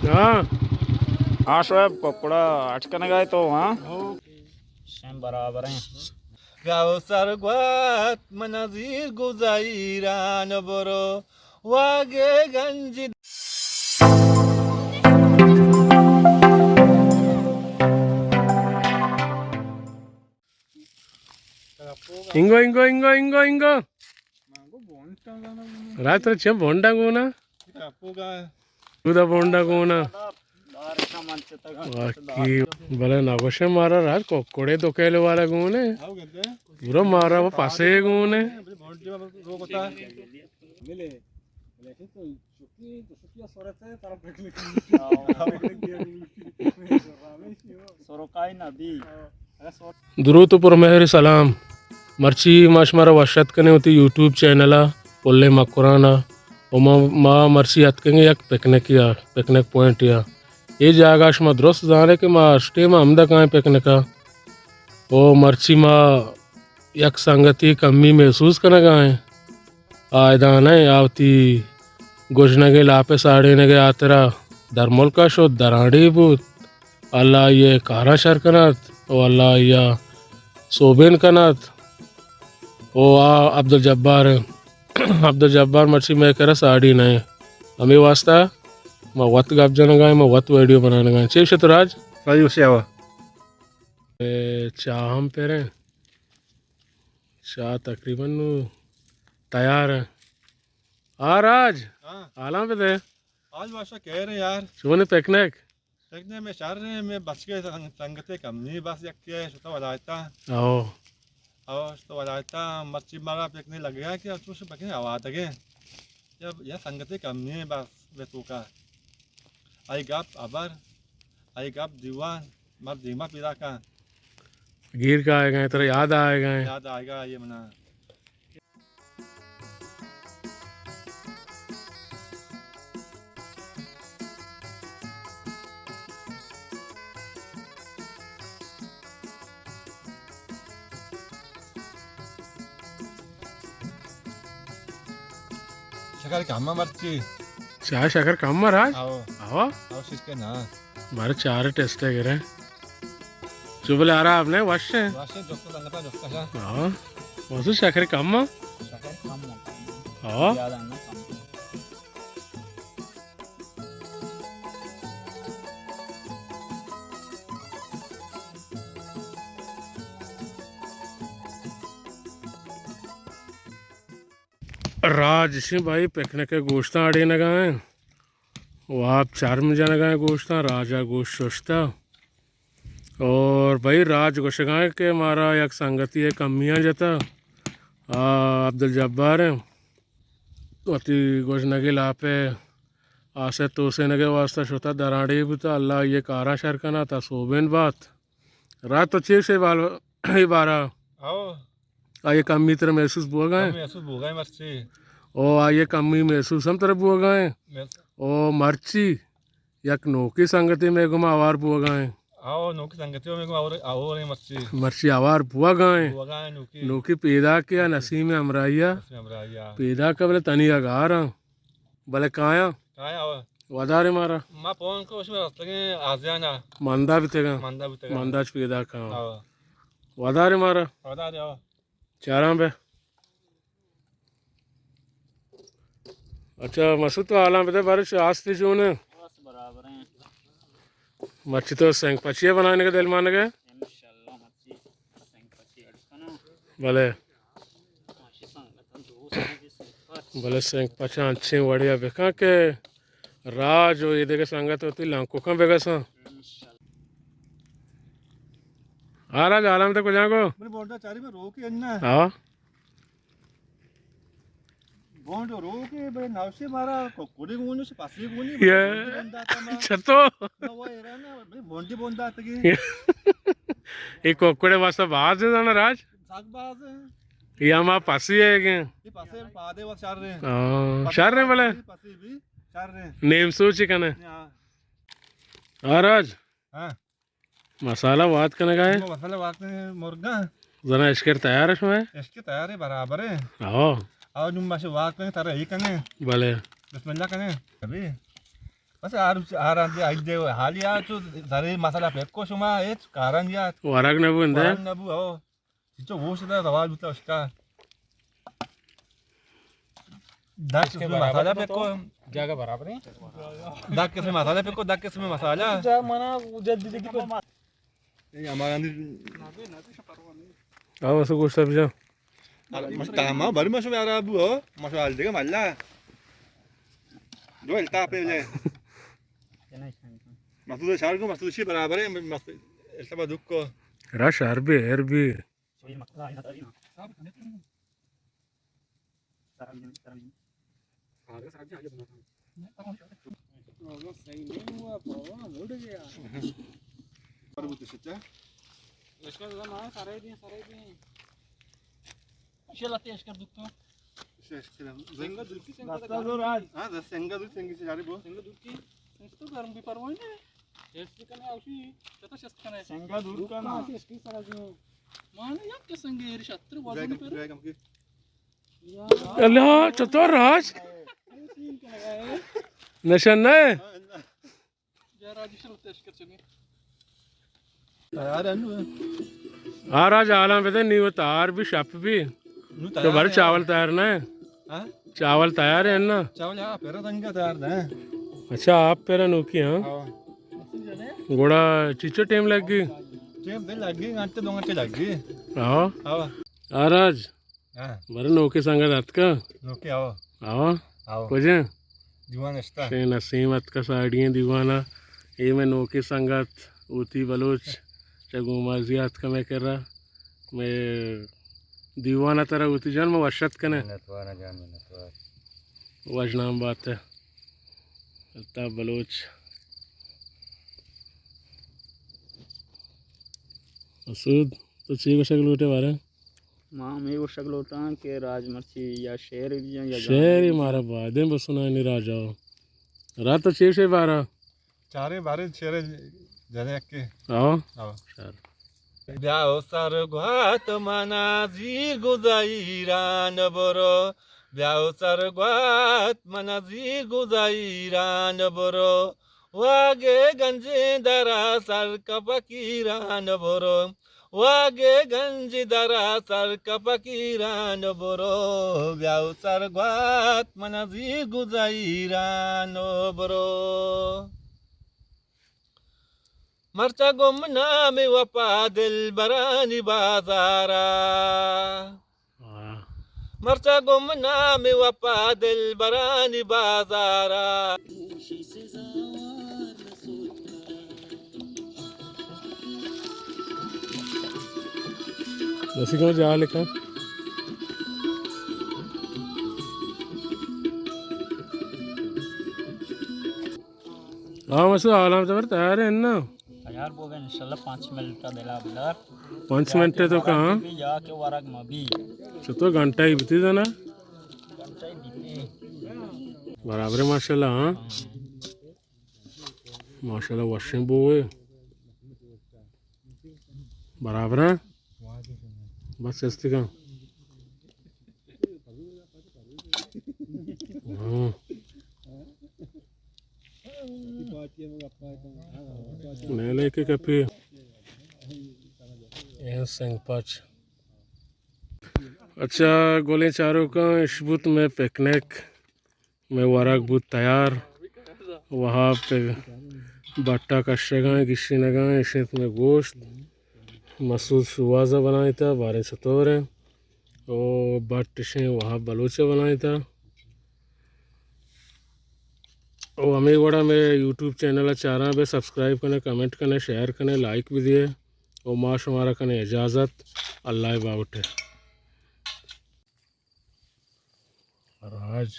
ہاں۔ ہاں شعیب، ککڑا اٹ کنگا ئے تو، ہاں؟ شم برابر ہیں۔ گاو سر گوات من زیر گزیران برو واگے گنج۔ انگو، انگو، انگو، انگو، انگو۔ رات رات چم بونڈا گونا۔ تو دا بونڈا گونا۔ واقعی، بلے نگوشے مارا راج ککڑے دو کیلو والا گونے۔ پورا مارا وہ پاسے گونے۔ دروت و پر مہر سلام۔ مرچی ما شمارا وش اتک کنیں وتی یوٹیوب چینل ءَ پلیں مکران ءَ۔ و ما، ما مرچی اتکگیں یک پکنکی ءَ، پکنک پوائنٹے ءَ۔ اے جاگہ شما درست زانے کہ ما ہر ٹیم ہمدا کائیں پکنک ءَ۔ و مرچی ما یک سنگتی کمی محسوس کنگا ایں۔ آ ادا نہ ایں، آ وتی گژنگیں لاپ ءِ ساڑینگ ءِ ہاترا درملک ءَ شت، درانڈیھ بوت۔ اللہ آئی ءِ کاراں شر کنات و اللہ آئی ءَ سوبین کنات۔ و آ عبدالجبار ایں۔ عبدالجبار مرچی مئے کرا ساڑی نہ ایں۔ ہمے واسطہ ما وت گپ جنگا ایں، ما وت ویڈیو بنانگا ایں۔ چے گوشے تو راج؟ ساری گوشے آوا۔ اے چاہ ہم پریں۔ چاہ تقریباً نوں تیار ایں۔ آ راج، ہاں۔ حالاں بدے۔ حال ماشا خیر ایں یار۔ چونے پکنک؟ پکنک مئے شر ایں، مئے بچکے سنگ-، سنگتے کم نی، بس یکے شتا ولایتا۔ او۔ او، شتا ولایتا، مرچی مارا پکنک لگیا کہ اچوش پکنک آواتگے۔ یا، یا سنگتے کم نی بس بے توکا۔ آئی گپ ابر، آئی گپ دیوان، مر دیما پیدا کن۔ گیر کا آئے گئے، ترا یاد آئے گئے۔ یاد آئے گا یہ منا۔ شکر کم ایں مرچی۔ چاہ شکر کم ایں راج؟ آو۔ آو؟ آو شکر نہ۔ بارے چاہ ٹیسٹ اے گرے۔ چو بلے آرا آپ نے وش ایں؟ وش ایں، جست سنگتا جست شا۔ ہاں۔ وسو شکر کم ایں؟ شکر کم ایں۔ ہاں۔ زیادہ نہ، کم ایں۔ راج شیں بھائی پکنک ءِ گوشتاں اڑینگا ایں۔ و آپ چرم جنگا ایں گوشتاں، راجا گوشت ششتا۔ اور بھائی راج گوشگا ایں کہ مارا یک سنگتی ءِ کمیاں جتا۔ آ، عبدالجبار ایں۔ وتی گژنگی لاپ ءِ آس ءِ توسینگ ءِ واسطہ شتا درانڈیھ بوتا، اللہ آئی ءِ کاراں شر کنات، آ سوبین بات۔ رات تو چے گوشے بال-، اے بارا؟ آو۔ آئی ءِ کمی ترا محسوس بوگا ایں؟ کمی محسوس بوگا ایں مرچی۔ او آئی ءِ کمی محسوس ہم ترا بوگا ایں؟ محسوس۔ او مرچی یک نوکیں سنگتے مئے گوما ہوار بوگا ایں۔ آو، نوکیں سنگتے مئے گوما ہوار، ہوار ایں مرچی۔ مرچی ہوار بوگا ایں۔ بوگا ایں نوکی۔ نوکی پیداک یا نسیم ہمراہیا۔ نسیم ہمراہیا۔ پیداک بلے تنی اگاراں۔ بلے کایاں۔ کایاں، آو۔ ودارے مارا۔ ما پون کو اس میں رستگیں آزیانا۔ مندا بیتگاں۔ مندا بیتگاں۔ مندا چ پیداک آں۔ آو۔ ودارے مارا۔ ودارے، آو۔ چاراں بے۔ اچھا، مسعود تو حالاں بدے بارش آستی چون ایں؟ بس برابر ایں۔ مرچی تو سنگ پچی ءَ بنائینگ ءِ دل مانگ ءَ؟ انشاءاللہ مرچی سنگ پچی اڈ کناں۔ بلے۔ ماشی سنگت ہم دوست ایں جی سنگ پچ۔ بلے سنگ پچ انچیں وڑے ءَ بکن کہ راج و اے دگہ سنگت وتی لنککاں بگساں۔ انشاءاللہ۔ آ راج، حالاں بدے کجا گو؟ من بولتا چاری میں روکی اننا۔ ہاں۔ بونڈ روکے بلے نوشے مارا ککڑے گونی، پسی گونی، یہ بونڈی بندات ما۔ چتو؟ نہ، وہ ایران نا، بلے بونڈی بندات گی۔ یہ ککڑے واسطہ باز ایں نا راج؟ سک باز ایں۔ یہ ہما پسی ایں کہ؟ یہ پسی پادے واسطہ شر ایں۔ ہاں، پسی شر ایں بلے۔ پسی بھی شر ایں۔ نیم سوچ کنے۔ ہاں۔ آ راج۔ ہاں۔ مسالہ وات کنگا ایں؟ مسالہ وات کنگا ایں مرگا۔ زنا اشکر تیار ایں شمئے؟ اشکر تیار ایں، برابر ایں۔ ہاں۔ او نوں ماشی وات کنگا ایں، ترا ہی کنگا ایں۔ بلے۔ بسم اللہ کنگا ایں۔ ابھی۔ بس آر، آر آندے، آئی دے، حالی آ چو زرے مسئلہ پکو شما، ہچ کاران یا۔ ورگ نبو اندے؟ ورگ نبو، ہو۔ چچو گوشت دا رواج بوتا اشکا۔ دہ قسم مسالہ پکو۔ جاگہ برابر ہے۔ دہ قسم مسالہ پکو، دہ قسم مسالہ۔ جا منا جد دیدی کو۔ اے ہمارا اندر۔ آو اسو گوشت بجا۔ مش تاما بری مشو یارا بو ہو۔ مشو حال دیگه ملا۔ دو التا پہ لے۔ مسعود شہر کو، مسعود شی برابر ہے، مسعود التا با دکھ کو۔ را شہر بھی، ہر بھی۔ سنگا دور کی، سنگا دور کی۔ ہاں، دس سنگا دور، سنگی سے جاری بو۔ سنگا دور کی۔ اس تو گرم بھی پرواہ نہیں۔ شست کنے اوشی، چتا شست کنے۔ سنگا دور کا نا۔ مانے یک سنگے ہر شتر وزن پر۔ اللہ، چطور راج؟ نشان نہ ہے؟ آ راج حالاں بدے، نیو تیار بھی، شپ بھی۔ تو بھر چاول تیار نہ ہے؟ ہاں؟ چاول تیار ہے نا؟ چاول ہاں، پھر تنگا تیار نہ ہے۔ اچھا، آپ پھر نوکی، ہاں؟ ہاں۔ گوڑا چیچو ٹائم لگ گئی؟ ٹائم دے لگ گئی، گھنٹے دو گھنٹے لگ گئی۔ ہاں۔ ہاں۔ آ راج۔ ہاں۔ بارے نوکے سنگت اتکا؟ نوکے آو۔ آو؟ آو۔ کجا؟ دیوان اشتا۔ شے نسیم اتکا ساڑی دیوانا۔ اے میں نوکے سنگت اوتی بلوچ چا گومازی اتکا میں کرا۔ میں دیوانا ترا اوتی جان میں وشت کنے۔ منتوار جان، منتوار۔ وش نام بات ہے۔ الطاف بلوچ۔ مسعود، تو چی گوشگ لوٹے بارے؟ ما ہمے گوشگ لوٹاں کہ راج مرچی یا شعر بجن یا شعر گانا۔ مارا بادیں بسنانی راجا۔ رات تو چی شے بارا؟ چارے بارے شعر جنے کے۔ ہاں۔ ہاں۔ شعر۔ بیا و سر گوات منا زی گزا ایران برو۔ بیا و سر گوات منا زی گزا ایران برو۔ واگے گنجیں درا سر کپ ایران برو۔ واگے گنج درا سر کپ ایران برو، بیا و سر گوات من زی گزا ایران برو۔ مرچا گم نام وپا دلبرانی بازارا۔ واہ۔ مرچا گم نام وپا دلبرانی بازارا۔ رسیدگاں جہلے کن۔ ہاں، مسعود، حالاں تمر تیار ہے نا؟ تیار بوگا انشاءاللہ پانچ منٹ بلا بلا۔ پانچ منٹ تو کہاں؟ یا کہ ورگ مبی۔ چطور گھنٹہ ہی بیتی زنا؟ گھنٹہ ہی بیتی۔ برابر ہے ماشاءاللہ، ہاں۔ ماشاءاللہ وشیں بوئے۔ برابر ہے؟ بس چستی کن۔ ہاں۔ نیلے کے کپی۔ اے سنگ پاچ۔ اچھا، گلیں چاروکاں، اش بوت میں پکنک۔ مئے ورگ بوت تیار۔ وہاب پہ بٹا کشگاں، گشینگاں، اشنت مئے گوشت۔ مسعود شوازا بنائیتا، باریں چطور ہیں۔ او بٹ اشیں وہاب بلوچا بنائیتا۔ او ہمیں وڑا مئے یوٹیوب چینل چاراں بے سبسکرائب کنے، کمنٹ کنے، شیئر کنے، لائک بھی دیے۔ او ما شمارا کنے اجازت، اللہ باوٹے۔ راج۔